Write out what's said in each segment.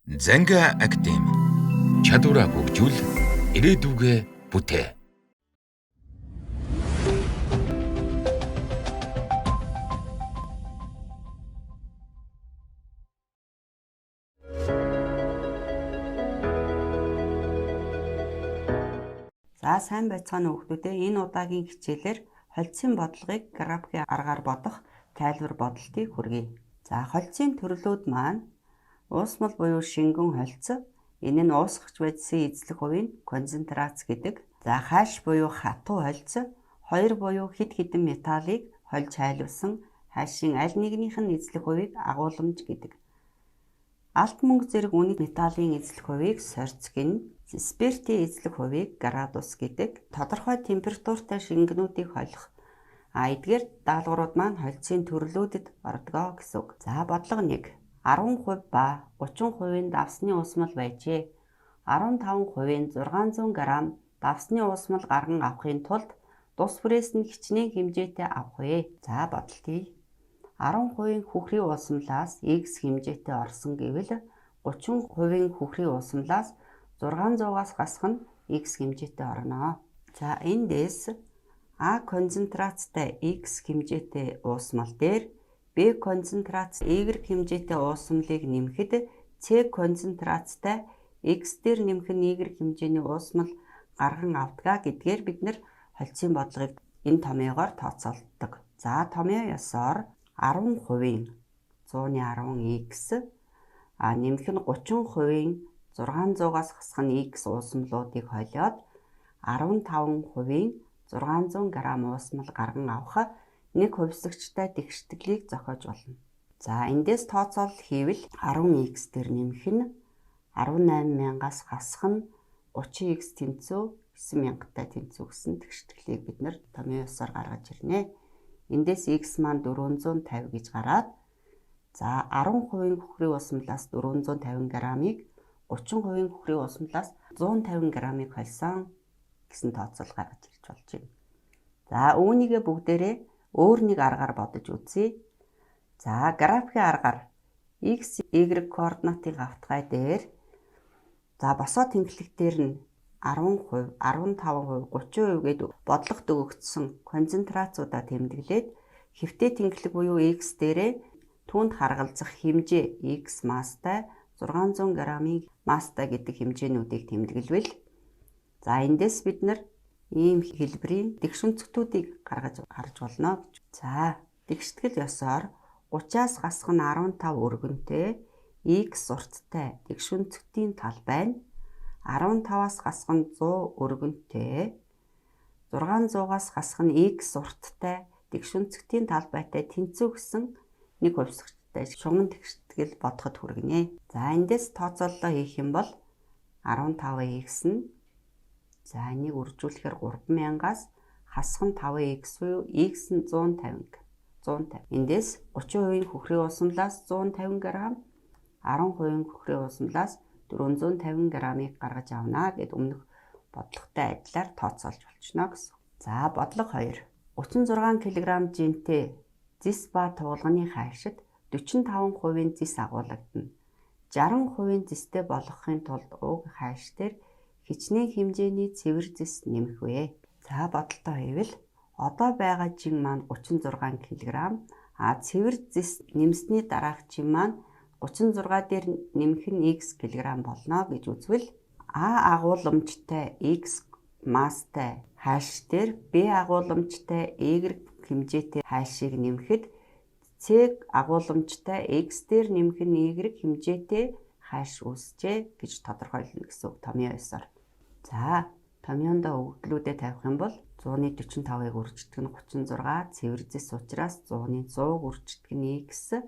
Занга Академи. Чадвараа хөгжүүл, ирээдүгээ бүтээ. За сайн байцгаана уу хүмүүстээ. Энэ удаагийн хичээлээр холцын бодлогыг графикийн аргаар бодох тайлбар бодолтыг хүргэе. За холцын төрлүүд маань уусмал буюу шингэн холц, энэ нь уусгах байдсын эзлэх хувийн концентрац гэдэг. За хайш буюу хатуу холц, хоёр буюу хэд хэдэн металлыг хольж хайлуулсан хайшийн аль нэгнийх нь эзлэх хувийг агуулмж гэдэг. Алт мөнгө зэрэг үнэт металлын эзлэх хувийг сорьц гэнэ. Спиртийн эзлэх хувийг градус гэдэг. Тодорхой температуртай шингэнүүдийг холих. А эдгээр даалгаврууд маань холцын төрлүүдэд ордгоо гэсэн үг. За бодлого 1. 10% ба 30% давсны уусмал байжээ. 15% 600 г давсны уусмал гарган авахын тулд тус бүрээс нь хичнээн хэмжээтэй авах вэ? За бодолтъё. 10% хөхрийн уусмалаас X хэмжээтэй орсон гэвэл 30% хөхрийн уусмалаас 600-аас гасах нь X хэмжээтэй орно. За эндээс А концентрацтай X хэмжээтэй уусмал дээр Б концентрац Y хэмжээтэй уусмалыг нэмэхэд С концентрацтай X дээр нэмэх нь Y хэмжээний уусмал гарган авдгаа гэдгээр бид нэр холцын бодлогыг энэ томьёогоор тооцоолдог. За томьёо ёсоор 10% 110 X а нэмэх нь 30% 600-аас хасах нь X уусмалуудыг холиод 15% 600 г уусмал гарган авах нэг хувьсагчтай тэгшитгэлийг зохиож болно. За эндээс тооцоолол хийвэл 10x дээр нэмэх нь 18,000-аас хасах нь 30x тэнцүү 9,000-тай тэнцүү гэсэн тэгшитгэлийг бид нэр томьёо ёсоор гаргаж ирнэ. Эндээс x маань 450 гэж гараад за 10% хөхрийн уусмалаас 450 г-ыг 30% хөхрийн уусмалаас 150 г-ыг холсон гэсэн тооцоол гаргаж ирж болж байна. За үүнийгээ бүгдээрээ өөр нэг аргаар бодож үзье. За графикийн аргаар x, y координатын гавтгай дээр за босоо тэнхлэг дээр нь 10%, 15%, 30% гээд бодлогод өгөгдсөн концентрацуудаа тэмдэглээд хэвтэй тэнхлэг буюу x дээрээ түүнд харгалзах хэмжээ x масстай 600 г-ын масстай гэдэг хэмжээнүүдийг тэмдэглэвэл за эндээс бид нар ийм хэлбэрийн тэгш өнцгтүүдийг гаргаж харж болно гэж. За тэгштгэл ёсоор 30-аас гасах нь 15 өргөнтэй x урттай тэгш өнцгтийн талбай нь 15-аас гасах нь 100 өргөнтэй 600-аас гасах нь x урттай тэгш өнцгтийн талбайтай тэнцүү гэсэн нэг хувьсагчтай шугам тэгштгэл бодоход хүргэнэ. За эндээс тооцооллоо хийх юм бол 15x нь за энийг үржүүлэхээр 3000-аас хасах нь 5x буюу x нь 150. 150. Эндээс 30% хөхрийн уусмалаас 150 г, 10% хөхрийн уусмалаас 450 г-ыг гаргаж авна гэд өмнөх бодлоготой адилаар тооцоолж болчихно гэсэн. За бодлого 2. 36 кг жинтэй зис ба туулганы хайшид 45% зис агуулгадана. 60% зистэй болгохын тулд уг хайш дээр хичнээн хэмжээний цэвэр зис нэмэх вэ? За бодолтой хийвэл одоо байгаа жин маань 36 кг, а цэвэр зис нэмсний дараах жин маань 36 дээр нэмэх нь x кг болно гэж үзвэл А агуулмжтай x масстай хайш дээр Б агуулмжтай y хэмжээтэй хайшийг нэмэхэд С агуулмжтай x дээр нэмэх нь y хэмжээтэй хайш үүсжээ гэж тодорхойлно гэсэн үг томьёо ёсоор. За томьёондоо өгөгдлүүдээ тавих юм бол 145-ыг үрждэг нь 36, цэвэр зэс учраас 100-ыг үрждэг нь x,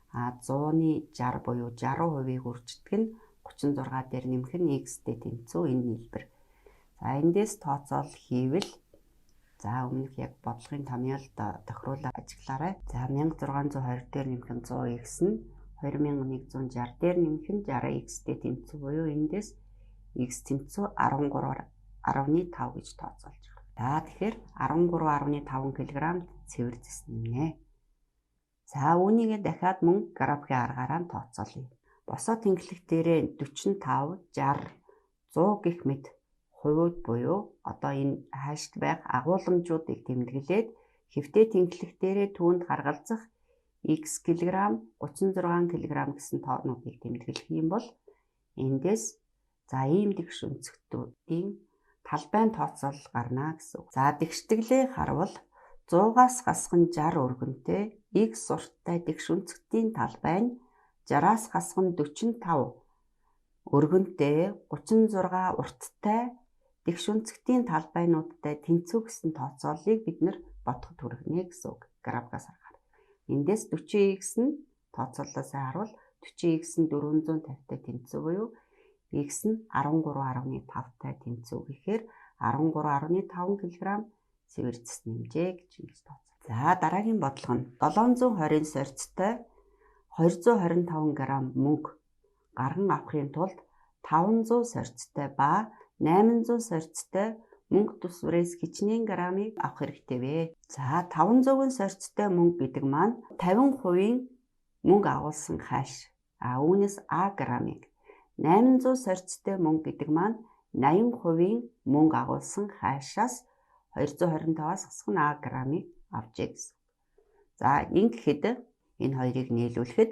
а 160 буюу 60%-ыг үрждэг нь 36 дээр нэмэх нь x-тэй тэнцүү энэ нийлбэр. За эндээс тооцоол хийвэл за өмнөх яг бодлогын томьёолд тохируулаад ажиглаарай. За 1620 дээр нэмэх нь 100x нь 2160 дээр нэмэх нь 60x-тэй тэнцүү буюу эндээс x тэнцүү 13.5 гэж тооцоолж байна. За тэгэхээр 13.5 кг цэвэр зэс нэмнэ. За үүнийгээ дахиад мөн графикийн аргаараа тооцоолъё. Босоо тэнхлэг дээрээ 45, 60, 100 гэх мэт хувиуд буюу одоо энэ хаашд байх агуулмжуудыг тэмдэглээд хэвтээ тэнхлэг дээрээ түүнд харгалзах x кг, 36 кг гэсэн тоонуудыг тэмдэглэх юм бол эндээс за ийм тэгш өнцгтүүдийн талбайн тооцоолол гарна гэсэн үг. За тэгштгэлээ харвал 100-аас хасах нь 60 өргөнтэй x урттай тэгш өнцгтийн талбай нь 60-аас хасах нь 45 өргөнтэй 36 урттай тэгш өнцгтийн талбайнуудтай тэнцүү гэсэн тооцооллыг бид нэр бодоход хүргэнэ гэсэн үг. Графикаас харахаар. Эндээс 40x нь тооцооллоо сайн харуул 40x нь 450-тай тэнцүү буюу x нь 13.5-тай тэнцүү гэхээр 13.5 кг цэвэр цэс нэмжээ гэж ингэж тооцоо. За дараагийн бодлого нь 720-ын сорьцтой 225 г мөнгө гарган авахын тулд 500 сорьцтой ба 800 сорьцтой мөнгө төсвөрөөс хичнээн грамыг авах хэрэгтэй вэ? За 500-ын сорьцтой мөнгө гэдэг маань 50%-ийн мөнгө агуулсан хаш. А үүнээс А грамыг 800 сорьцтой мөнгө гэдэг маань 80%-ийн мөнгө агуулсан хашаас 225-аас хасах нь А грамыг авчээ гэсэн. За ингэхэд энэ хоёрыг нийлүүлэхэд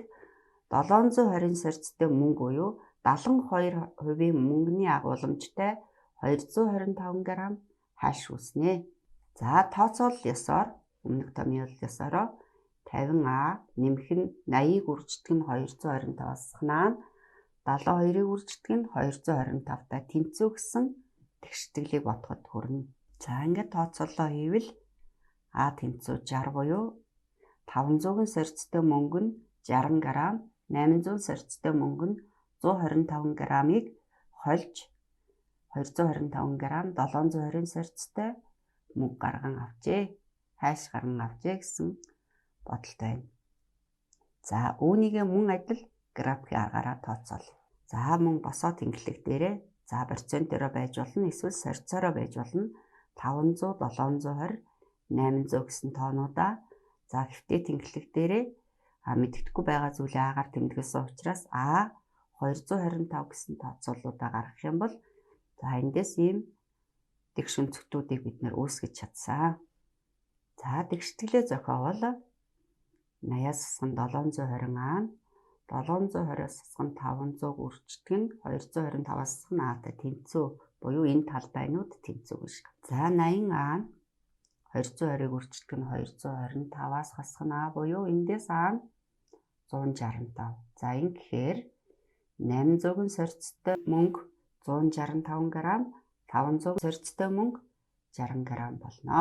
720 сорьцтой мөнгө буюу 72%-ийн мөнгөний агууламжтай 225 г хаш үүснэ. За тооцоолол ёсоор өмнөх томьёолол ёсоороо 50А нэмэх нь 80-ыг үрждэг нь 225-аас хасах нь 72-ыг үрждэг нь 225-тай тэнцүү гэсэн тэгштгэлийг бодоход хүрнэ. За ингээд тооцоолоо хийвэл А тэнцүү 60 буюу 500-ын сорьцтой мөнгө нь 60 г, 800 сорьцтой мөнгө нь 125 г-ыг хольж 225 г 720 сорьцтой мөнгө гарган авчээ. Хайш гарган авчээ гэсэн бодолтой байна. За үүнийгээ мөн адил графикийн аргаараа тооцоол. За мөн босоо тэнхлэг дээрээ за процентоороо байж болно эсвэл сорьцоороо байж болно. 500, 720, 800 гэсэн тоонуудаа за хэвтээ тэнхлэг дээрээ мэддэхгүй байгаа зүйлээ А-гаар тэмдэглэсэн учраас А 225 гэсэн тооцоолуудаа гаргах юм бол за эндээс ийм тэгш өнцгтүүдийг бид нэр үүсгэж чадсан. За тэгштгэлээ зохиовол 80-аас хасах нь 720 А нь 720-оос хасах нь 500 үрждэг нь 225-аас хасах нь А-тай тэнцүү буюу энэ талбайнууд тэнцүү гэж. За 80 А нь 220-ыг үрждэг нь 225-аас хасах нь А буюу эндээс А нь 165. За ингэхээр 800-ын сорьцтой мөнгө 165 г, 500 сорьцтой мөнгө 60 г болно.